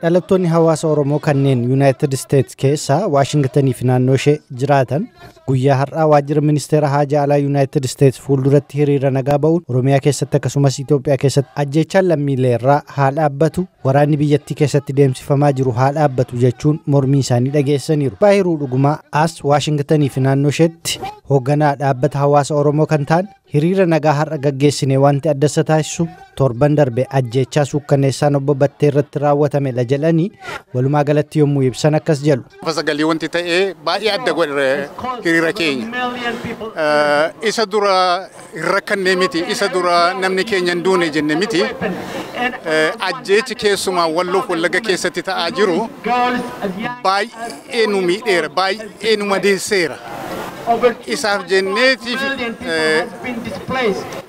Dhalattoonni hawaasa Oromoo kanneen Yuunaayitid Isteets keessa Waashingtanii fi naannoo ishee jiraatan guyyaa har'aa waajjira ministeera haajaa alaa Yuunaayitid Isteets fuulduratti hiriira nagaa ba'uun Oromiyaa keessatti akkasumas Itoophiyaa keessatti ajjeechaan lammiilee irraa haa dhaabbatu, waraanni biyyattii keessatti deemsifamaa jiru haa dhaabbatu jechuun mormii isaanii dhageessaniiru. Baahiruu Dhugumaa as Waashingtanii fi naannoo isheetti hoogganaa dhaabbata hawaasa Oromoo kan ta'an hiriira nagaa har'a gaggeessine wanti adda isa taasisu torban darbe ajjeechaa suukkaneessaan obbo Battee irratti raawwatamedha jedhanii walumaa galatti yommuu ibsan akkas jedhu. Sagalee wanti ta'ee baay'ee adda godhe hiriira keenya. Isa dura hin rakkannee miti, isa dura namni keenya hin duune jenne miti. Ajjeechi keessumaa Walloof Wallagga keessatti ta'aa jiru baay'ee nu miidheera, baay'ee nu madeesseera. Isaaf jenneetiif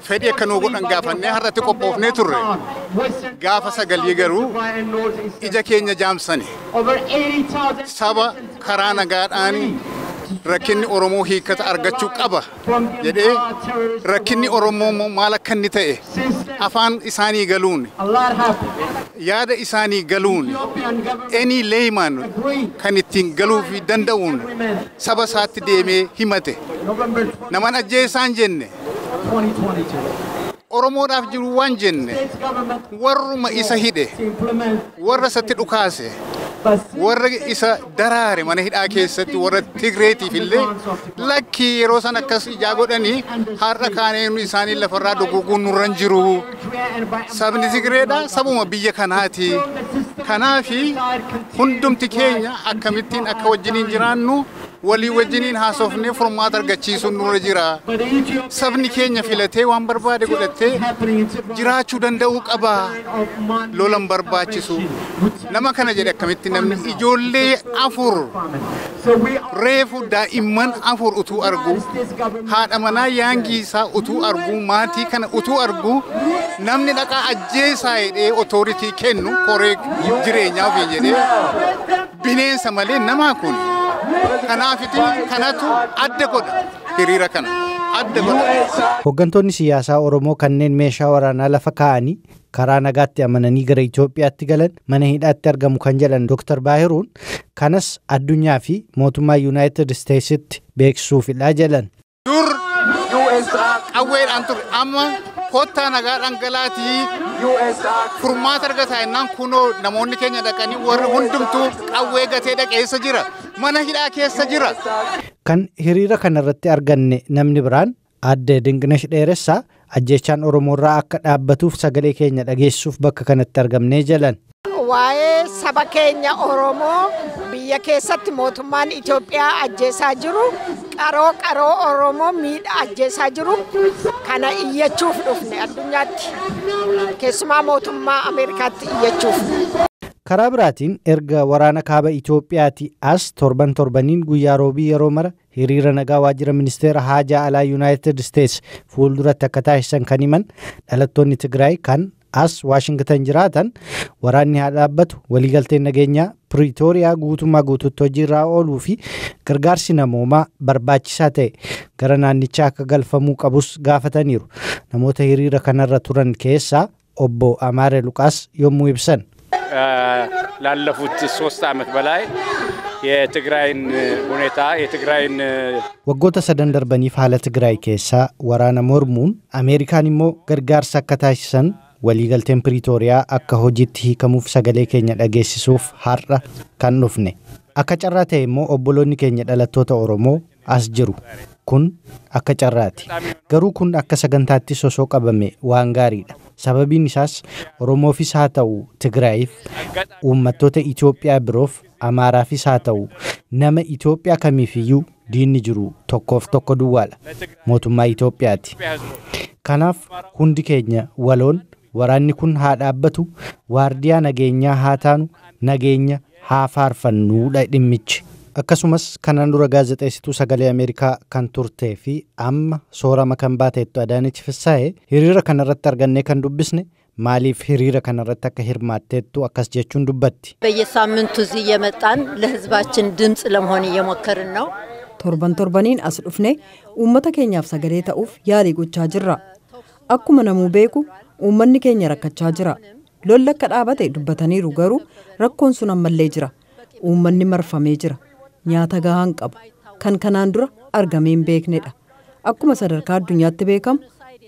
fedhii akka nuu godhan gaafannee har'atti qophoofnee turre. Gaafa sagalee garuu ija keenya jaamsani. Saba karaa nagaadhaan rakkinni Oromoo hiikkata argachuu qaba jedhee rakkinni Oromoo immoo maal akka inni ta'e afaan isaanii galuun yaada isaanii galuun any layman kan ittiin galuu fi danda'uun saba isaatti deemee himate. Naman ajjeesaan jenne Oromoodhaaf jiru waan jenne warruma isa hidhe, warra isatti dhukaase, warra isa daraare mana hidhaa keessatti warra Tigreetiif illee lakkii yeroo san akkas ijaa godhanii har'a kaanee isaanii lafarraa duguuguun nurra hin jiru. Sabni Tigreedha sabuma biyya kanaati. Kanaafi hundumti keenya akkamittiin akka wajjiniin jiraannu walii wajjiniin haasofnee furmaata argachiisuun nurra jira. Sabni keenya filatee waan barbaade godhatee jiraachuu danda'uu qaba. Lolan barbaachisu. Nama kana jedhe akkamitti namni ijoollee 4 reefu daa'imman 4 utuu argu, haadha manaa yaangii isaa utuu argu, maatii kana utuu argu, namni dhaqaa ajjeesaa jedhee otooritii kennu koree jireenyaa ofii jedhee bineensa malee namaa kun. Kanaafiti kanatu adda godha hiriira kana. Adda godha. Hooggantoonni siyaasaa Oromoo kanneen meeshaa waraanaa lafa kaa'anii karaa nagaatti amananii gara Itoophiyaatti galan mana hidhaatti argamu kan jedhan Dr. Baahiruun kanas addunyaa fi mootummaa Yuunaayitid Isteetsitti beeksisuufidha jedhan. Dur qawweedhaan ture amma kottaa nagaa dhangalaatii furmaata argataa jennaan kunoo namoonni keenya dhaqanii warri hundumtuu qawwee gatee dhaqeessa jira, mana hidhaa keessa jira. Kan hiriira kanarratti arganne namni biraan Aadde Dinqinesh Dheeressaa ajjeechaan Oromoorraa akka dhaabbatuuf sagalee keenya dhageessuuf bakka kanatti argamnee jedhan. Waa'ee saba keenya Oromoo biyya keessatti mootummaan Itoophiyaa ajjeesaa jiru, qaroo qaroo Oromoo miidha ajjeesaa jiru kana iyyachuuf dhufne addunyaatti, keessumaa mootummaa Ameerikaatti iyyachuuf. Karaa biraatiin erga waraana kaaba Itoophiyaati as torban torbaniin guyyaa roobii yeroo mara hiriira nagaa waajjira ministeera haajaa alaa Yuunaayitid Isteets fuulduratti akka taasisan kan himan dhalattoonni Tigraay kan as Waashingtan jiraatan waraanni haa dhaabbatu, waliigalteen nageenyaa Piriitooriyaa guutummaa guutuutti hojiirraa ooluu fi gargaarsi namoomaa barbaachisaa ta'e gara naannichaa akka galfamuu qabus gaafataniiru. Namoota hiriira kanarra turan keessaa obbo Amaare Luqaas yommuu ibsan ላለፉት 3 ዓመት በላይ የትግራይን ሁኔታ የትግራይን waggoota sadan darbaniif haala Tigraay keessaa waraana mormuun Ameerikaan immoo gargaarsa akka taasisan waliigalteen Piriitooriyaa akka hojiitti hiikamuuf sagalee keenya dhageessisuuf har'a kan dhufne. Akka carraa ta'e immoo obboloonni keenya dhalattoota Oromoo as jiru. Kun akka carraati. Garuu kun akka sagantaatti sosoo qabame waan gaariidha. Sababiin isaas Oromoofis haa ta'u Tigraayiif, uummattoota Itoophiyaa biroof, Amaaraafis haa ta'u nama Itoophiyaa kamiifiyyuu diinni jiru tokkoof tokko duwwaadha. Mootummaa Itoophiyaati. Kanaaf hundi keenya waloon waraanni kun haa dhaabbatu, waardiyaa nageenyaa haa taanu, nageenya haa faarfannuudha dhimmichi. Akkasumas kanaan dura gaazexeessituu sagalee Ameerikaa kan turtee fi amma soorama kan baateettu Adaanech Fissaa'ee hiriira kanarratti argannee kan dubbisne maaliif hiriira kanarratti akka hirmaatteettu akkas jechuun dubbatti. በየሳምንቱ እዚህ እየመጣን ለህዝባችን ድምጽ ለመሆን እየሞከርን ነው። Torban torbaniin as dhufne uummata keenyaaf sagalee ta'uuf yaalii gochaa jirra. Akkuma namuu beeku uummanni keenya rakkachaa jira. Lolli akka dhaabate dubbataniiru, garuu rakkoon sun ammallee jira. Uummanni marfamee jira. Nyaata gahaa hin qabu. Kan kanaan dura argamee hin beeknedha. Akkuma sadarkaa addunyaatti beekamu,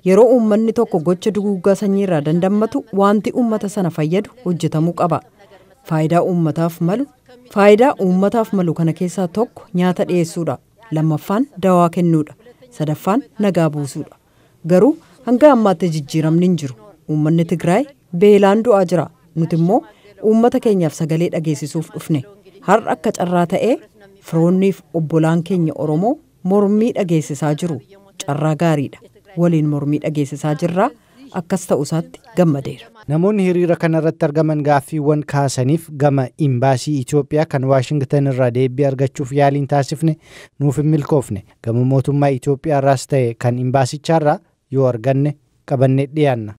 yeroo uummanni tokko gocha duguuggaa sanyiirraa dandammatu, wanti uummata sana fayyadu hojjetamuu qaba. Faayidaa uummataaf malu kana keessaa tokko nyaata dhiyeessuudha. Lammaffaan dawaa kennuudha. Sadaffaan nagaa buusuudha. Garuu hanga ammaatti jijjiiramni hin jiru. Uummanni Tigraay beelaan du'aa jira. Nuti immoo uummata keenyaaf sagalee dhageessisuuf dhufne. Har'a akka carraa ta'ee firoonniif obbolaan keenya Oromoo mormii dhageessisaa jiru. Carraa gaariidha. Waliin mormii dhageessisaa jirraa, akkas ta'uu isaatti gammadeera. Namoonni hiriira kanarratti argaman gaaffiiwwan kaasaniif gama imbaasii Itoophiyaa kan Waashingtan irraa deebii argachuuf yaaliin taasifne nuuf hin milkoofne. Gama mootummaa Itoophiyaa irraas ta'e kan imbaasichaarraa yoo arganne qabannee dhiyaanna.